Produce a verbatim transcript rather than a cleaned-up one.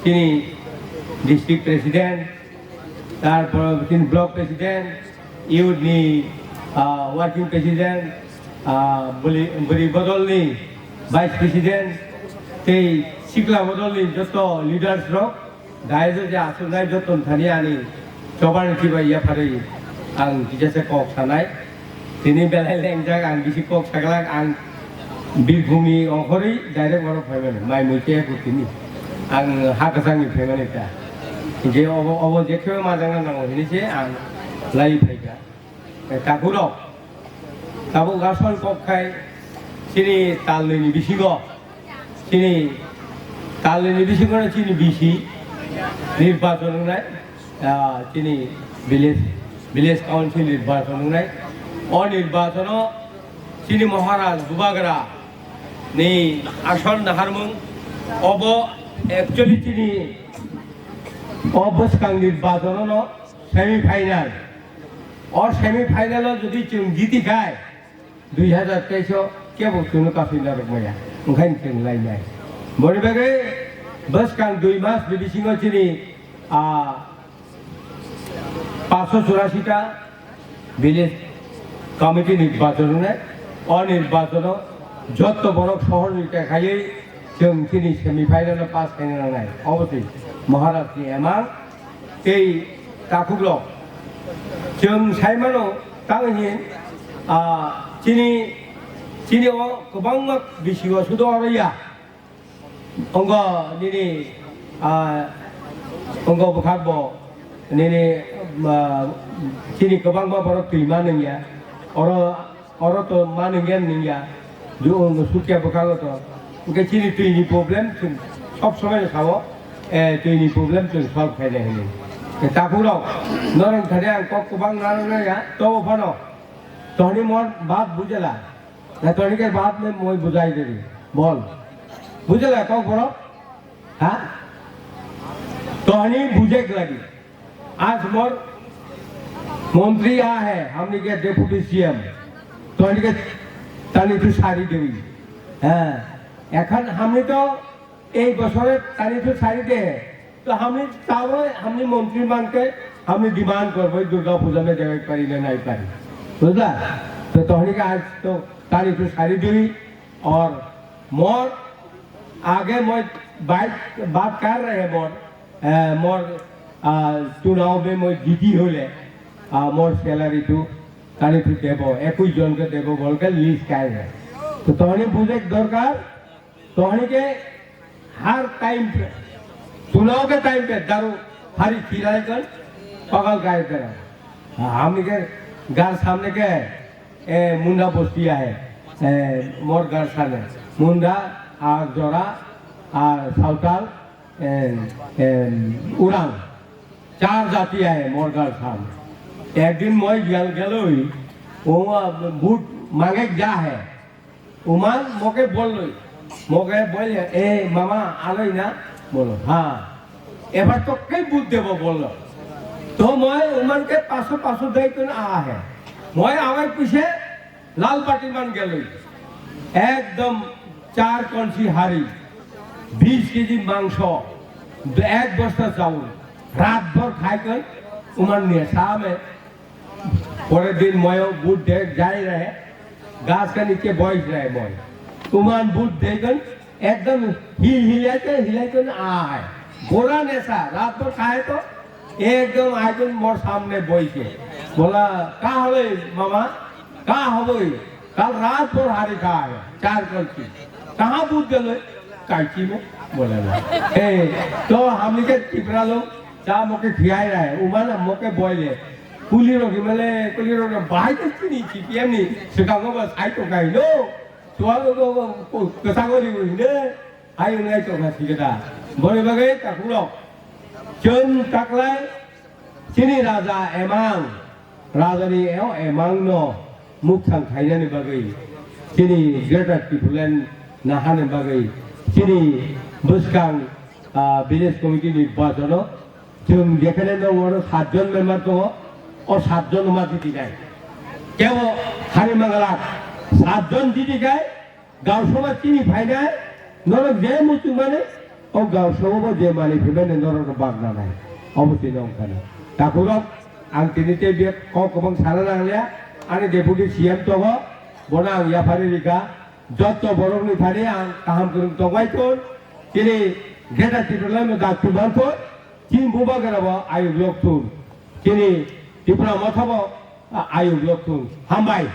Chini district president, tarpor chini block president, youth ni, ah, working president, ah, bwrwi, bwrwi bodol ni vice president, tei sikla bodol ni joto leaders rok, dai je je aswk nai joto thani ani choba ni chibai yapharwi ang kisa se kok sanai. Tini belai lengjak, ang bisi kok saglak, ang Birbhumni ongkhorwi direct oro phaimani, mai mui khe bo tini. Ang ha kwchangni phaimani ta. Hinkhe obo, obo jekhe majangna nango hini se ang lai phaikha. Takhurok, tabuk asol kok khai chini talnwini bisingo, chini talnwini bisingo chini bisi nirbachon wngnai, ah, chini village, village council nirbachon wngnai. O nirbachono chini Maharaj Bubagra ni asol naharmung obo actually chini o bwskang nirbachono semi final. O semi final o jodi chwng jiti khai, dui hazar teis o kebo chwngno kasui narwk maya, onkhaino chwng lainai. Boni bagwi bwskang dui mas ni bisingo chini, ah, paanshsho churasi ta village committee nirbachon wngnai. O nirbachono jotto borok sohorjogita khaiwi chwng chini semi final o pass khaina nangnai. Oboswi Maharaj ni emang tei takhukrok. Chwng sai mano, tamo hin, ah, chini, chini o kwbangma bisi o sudo oro ya. Ongo nini, ah, ongo bwkhak bo nini, ah, chini kwbangma borok twi ma nungya. Oro Oro to ma nungya nungya, ju-, sukya bwkhango to. Hwnkhe chini twini problem chwng sob somai sao, eh, twini problem chwng solve khainai hwnwi. Takhurok, norok thani ang kok kwbang narwknai ya, tobo phano. Tohni mon baat bujela. Na tohni ke baat mein moi bujai de rahi. Bol. Bujela kok borok? Ha? Tohni bujek lagi. आज मोर मंत्री आया है, हमने के deputy CM, तो हमने के तानी तो सारी देवी। हाँ, এখন हमने तो এই বছরে তানি তো সারি দে, তো আমি তাও আমি মন্ত্রী মানকে আমি ডিমান্ড করবো, এই দুর্গা পূজা মে দেবে পারি না নাই পারি, বুঝলা? তো তখনই কি আজ তো তানি তো সারি দিবি, আর মোর আগে মই বাইক বাত কর রে মোর, আহ, মোর, আহ, চুনাও মে মই জিতি হলে, আহ, মোর স্যালারি তো তানি তো দেব, একুশ জনকে দেব বলকে লিস্ট কাই রে। তো তখনই বুঝে দরকার, तोहनी के हर टाइम पे, चुनाव के टाइम पे दारू हरी खिलाए कर पागल गाय कर। हमनी के घर सामने के, ए, मुंडा बस्ती है, ए, मोर घर सामने मुंडा, आ जोरा, आ सावताल, ए, ए, उरांग, चार जाति है मोर घर सामने। एक दिन मैं गल-, गलोई, वो बूट मांगे जा है, उमान मोके बोल लो, मोके बोल, "ए मामा, आलोई ना?" बोलो, "हाँ।" "এবার তো কে বুট দেবো?" বললো। তো মই উমানকে পাঁচশো, পাঁচশো দেই কোন আ হে। মই আমার পিছে লাল বাটি মান গেল। একদম চার কলসি হাড়ি, বিশ কেজি মাংস, এক বস্তা চাউল, রাতভর খাই কই উমান নিয়ে সামে পরের দিন ময়ও বুট দে যাই রে, গাছ কা নিচে বইস রে মই। উমান বুট দেখুন, একদম হিল হিলাইতে হিলাইতে আয়। গোরা নেশা, রাত ভর খায় তো, একদম আইজন মোর সামনে বইছে। बोला, "का हवे मामा? का हवे?" कल रात भर हारी खा है, चार कलसी। कहाँ बुट गए? कैंची में। बोले ना। ए, तो हमनी के टिपरा लोग चा मोके खियाई रहा है, उमा ना मोके बोले। कुली रोगी मले, कुली रोगी भाई तो चीनी सीपीएम नी, सिकागो बस आई तो कहीं लो। तो वो, वो, वो, वो, कसा गोरी हुई ने, आई उन्हें तो कसी के था। बोले बगे, तकुलो। चुन तकलाई, Chini raja emang, rajani eo emangno mukthang khainani bagwi, chini Greater Tipraland nahani bagwi, chini bwskang, ah, village committee ni bajono, chwng jekhane no oro satjon member tongo, o satjon ma jiti nai. Kebo hari mangalak, satjon jiti kai, Gausoma chini phainai, norok je muchungmani, O gausao bo je mani phimani norok no bagna nai. Obo tini wngkha na. Takhurok ang tini tei bek kok kwbang sana nanglia. Ani deputy C M tongo, bono ang yapharwi rikha. Jotto borokni thani ang kaham kwrwng tongbai thun. Chini Greater Tipraland no dakti manthun. Chini bubagra bo ayuk lok thun. Chini Tipra motha bo, a, ayuk lok thun. Hambai.